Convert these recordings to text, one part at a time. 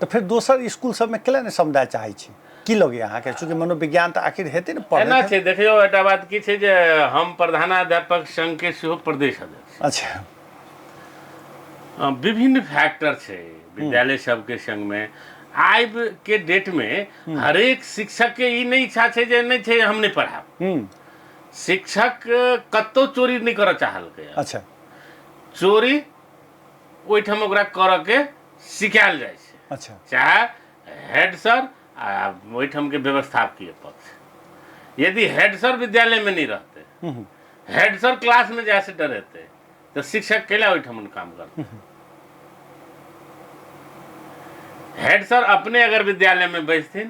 तऽ फेर दोसर स्कूल सबमे केला नहि समुदाय चाहै छी की लगैए अहाँके चूँकि मनोविज्ञान तऽ आखिर हेतै ने एना पढ़ैत छै देखियौ एकटा बात की छै जे हम प्रधानाध्यापक संघ के सेहो प्रदेश अध्यक्ष अच्छा विभिन्न फैक्टर छै विद्यालय सबके संगमे आब के डेट मे हरेक शिक्षक के ई नहि इच्छा छै जे नहि छै हम नहि पढ़ायब शिक्षक कतौ चोरी नहि करऽ चाहलकै अच्छा चोरी ओहिठाम ओकरा करऽ के सिखायल जाइ छै अच्छा चाहे हेड सर आ ओहिठामके व्यवस्थापकीय पक्ष यदि हेड सर विद्यालयमे नहि रहतै हेड सर क्लासमे जायसँ डरेतै तऽ शिक्षक कैला ओहिठाम काम करतै हेड सर अपने अगर विद्यालयमे बैसथिन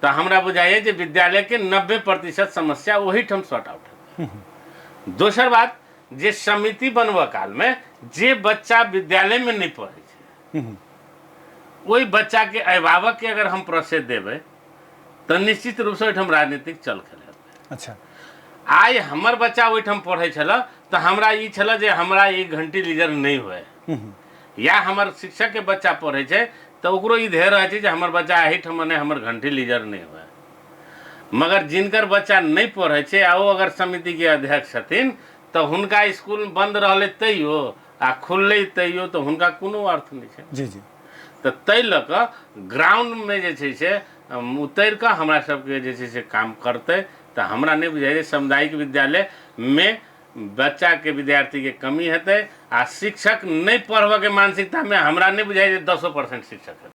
तऽ हमरा बुझाइए जे विद्यालयके 90% समस्या ओहिठाम सॉर्ट आउट हेतै दोसर बात जे समिति बनबऽ कालमे जे बच्चा विद्यालयमे नहि पढ़ै छै ओहि बच्चाके अभिभावकके अगर हम प्रश्रय देबै तऽ निश्चित रूपसँ ओहिठाम राजनीतिक चल खेल हेतै अच्छा आइ हमर बच्चा ओहिठाम पढ़ै छलए तऽ हमरा ई छलए जे हमरा ई घंटी लीजर नहि हुए या हमर शिक्षकके बच्चा पढ़ै छै तऽ ओकरो ई ध्येय रहै छै जे हमर बच्चा एहिठाम नहि हमर घंटी लीजर नहि हुए मगर जिनकर बच्चा नहि पढ़ै छै आ ओ अगर समितिके अध्यक्ष छथिन तऽ हुनका इसकुल बन्द रहलै तैयो आ खुललै तैयो तऽ हुनका कोनो अर्थ नहि छै जी जी तऽ ताहि लऽ कऽ ग्राउंडमे जे छै से उतरि कऽ हमरा सबके जे छै से काम करतै तऽ हमरा नहि बुझाइ जे सामुदायिक विद्यालयमे बच्चाके विद्यार्थीके कमी हेतै आ शिक्षक नहि पढ़बऽके मानसिकतामे हमरा नहि बुझाइ जे 10% शिक्षक हेतै।